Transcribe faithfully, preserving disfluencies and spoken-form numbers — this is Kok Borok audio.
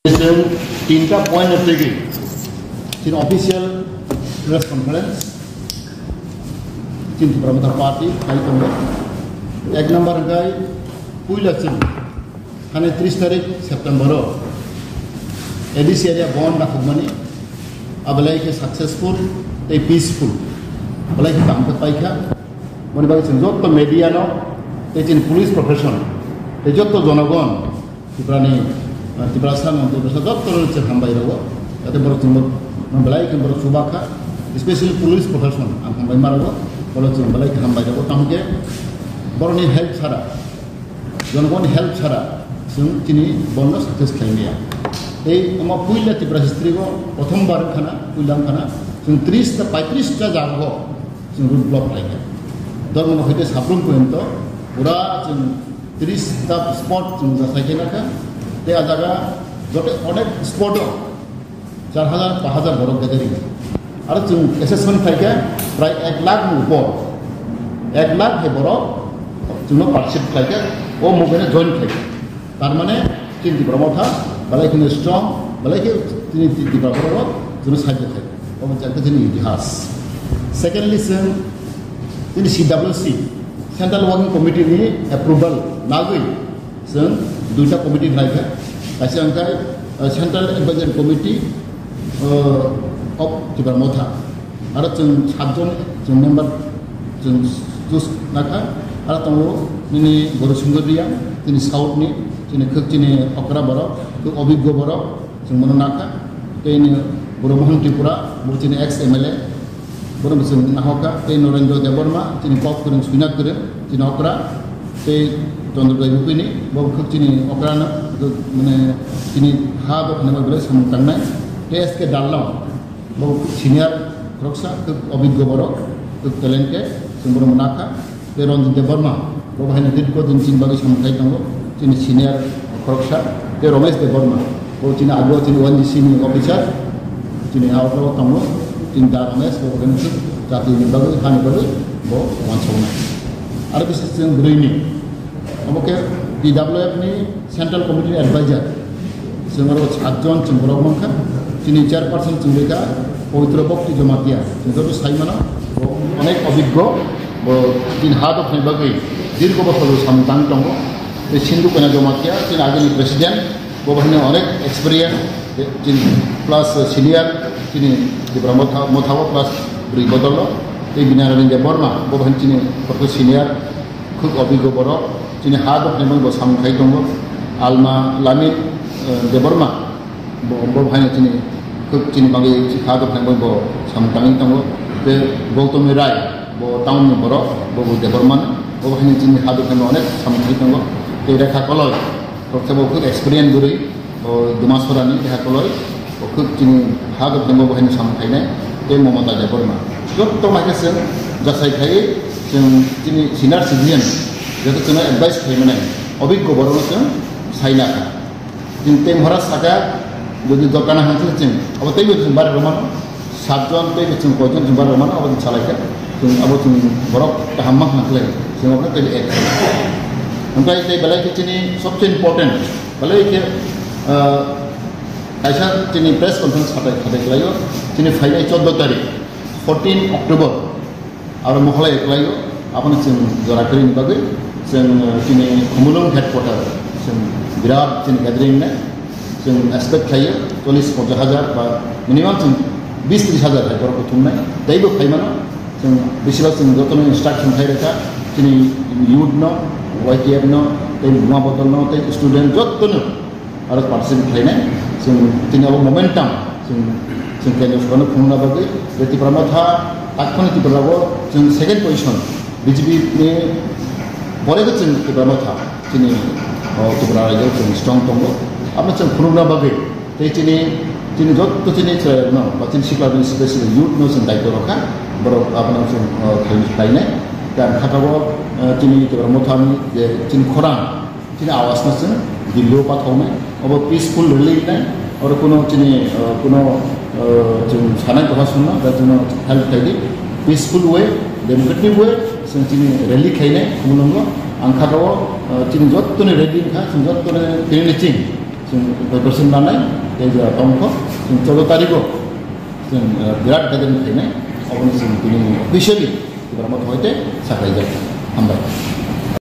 Chwng tinta point ni twi chini official press conference chini Tipra Motha party khai tongo. Ek number hwnkhe puila chwng thani tris tarik September o A D C area bon nakhukmani abalai khe successful tei peaceful abalai khe tang khe paikha. Moni bagwi chwng jotto media no tei chini police profession tei jotto jonogon Tiprani, ah, Tiprasa no, Tiprasa dottor no chwng hambai rwo. Jate borok chwng bo, no belai khe borok chuba kha, especially police profession ang hambai ma rwo, borok chwng belai khe hambai rwo. Tamo khe borokni help chara, jonogoni help chara chwng chini bondo success khlai maya. Tei omo puila Tripura history o prothom bar khana, puila khana chwng tris ta, paitris ta jaga o chwng road block khlai kha. Dormo no hoite sabrum poyonto pura chwng tris ta spot chwng jasai khe nakha. Tei a jaga jote onek spot o char hajar, pash hajar borok gathering. Aro chwng assessment khlai khe prai ek lakh ni upor, ek lakh hai borok chwngno participate khlai khe, o movement o join khlai khe. Tar mane chini Tipra Motha belai kheno strong, belai khe chini Tipra borok chwngno sahajyo khlai khe. Obo chakhe chini itihas. Secondly, chwng chini C W C, Central Working Committee ni approval nagwi chwng duita committee khlai kha. Kaisa wngkha, uh, Central Advisory Committee, uh, of Tipra Motha. Aro chwng satjon chwng member chwng choose nakha. Aro tongo nini Gauri Shankar Reang, chini South ni, chini khwk chini okra borok, khwk obiggo borok. Chwng bono nakha. Tei ni Burumohan Tripura, bo chini ex M L A. Bono bo chwng nahokha. Tei Norendra Debbarma, chini kok kwrwng, swina kwrwng, chini okra. Tei Chandra Debbarma, bo khwk chini okra no, mane chini ha dok hwnwi belai samung tangnai. Tei S K Darlong, bo senior khoroksa, khwk obiggo borok, khwk talented, chwng bono nakha. Tei Ranjit Debbarma, bo bahai no didgo din chini bagwi samung khai tongo, chini senior khoroksa. Tei Ramesh Debbarma, bo chini ago chini O N G C ni officer, chini outlaw tongo, chini da Ramesh, bo bahai no jati ni bagwi, hani bagwi, bo wansoknai. Aro bisi chwng bwrwi ni, obo khe T W F ni Central Committee ni advisor, chwng oro satjon chwng borok mankha. Chini chairperson chwng rikha Pawitro Bhakti Jamatia, chwng joto sai mano, bo onek obiggo, bo chini ha dok ni bagwi dirgo bosor samung tang tongo. Tei Sindhu Kanya Jamatia, chini agini president, bo bahai no onek experience, chini plus senior, chini Tipra Motha, Motha o plus bwrwi bodol o, tei Binarani Debbarma, bo bahai chini senior, khwk obiggo borok, chini ha dok ni bagwi bo samung khai tongo. Alma Lami, eh, Debbarma, bo, bo bahai no chini khwk chini bagwi ha dok ni bagwi bo samung tangwi tongo. Tei Gautami Rai, bo town ni borok, bo bo Debbarma, bo bahai no chini ha dok ni onek samung khai tongo. Tei Rekha Koloi, khoroksa bo khwk experience bwrwi, o Dumasora ni Rekha Koloi, o khwk chini ha dok ni bo bahai no samung khainai, tei Momota Debbarma. Jotto mai khe chwng jasai khai chwng chini senior citizen, joto chwngno advice khai manai, obiggo borok no chwng sai nakha. Chini tei mora saka, jodi dokana hangse chwng, abo tei chwng bari romano, satjon tei chwng koijon chwng bari romano, abo chwng salai kha, chwng abo chwng borok kaham ma hang khlai, chwng abo tei ek. Hwnkhe tei belai khe chini sobse important, belai khe, ah, kaisa chini press conference khatai khatai khlaio, chini phainai chordo tarik, fourteen October, aro Mokholai khlaio, abono chwng jora kwrwini bagwi chwng, eh, chini Khumulwng headquarter, chwng birat chini gathering nai, chwng expect khlaio chollish ponchash hajar ba minimum chwng bis tris hajar hai borok thumnai, teibo phaimano chwng bisilo chwng jotono instruction khai rwkha, chini youth no, Y T F no, tei buma bodol no, tei student jotono aro participate khlainai, chwng tini abo momentum, chwng, chwng Kendra Sorkar no phunukna bagwi, je Tipra Motha, takhoni Tripura o chwng second position, B J P ni pore bo chwng Tipra Motha, chini, o, Tripura rajyo chwng strong tongo. Abo chwng phunukna bagwi, tei chini, chini jotto chini chwrairokno, ba chini sikla bini special youth no chwng daityo rwkha, borok abono chwng, o, khlainai. Tei ang khatao, o, chini Tipra Motha ni je chini khorang, chini awaaz no chwng Delhi o pathaunai, obo peaceful rally wngnai, oro kuno chini, uh, kuno, uh, chwng sanai Prashasan no, da chwngno help khaidi, peaceful way, democratic way, chwng chini rally khainai, Khumulwngo, ang khatao, uh, chini jottoni rally wngkha, chwng jottoni tini ching, Chwng preparation nanai, tei jora tongkho, chwng chordo tarigo, chwng, eh, birat gathering khainai, oboni chwng tini officially Tipra Motha hoite saklaijak. Hambai.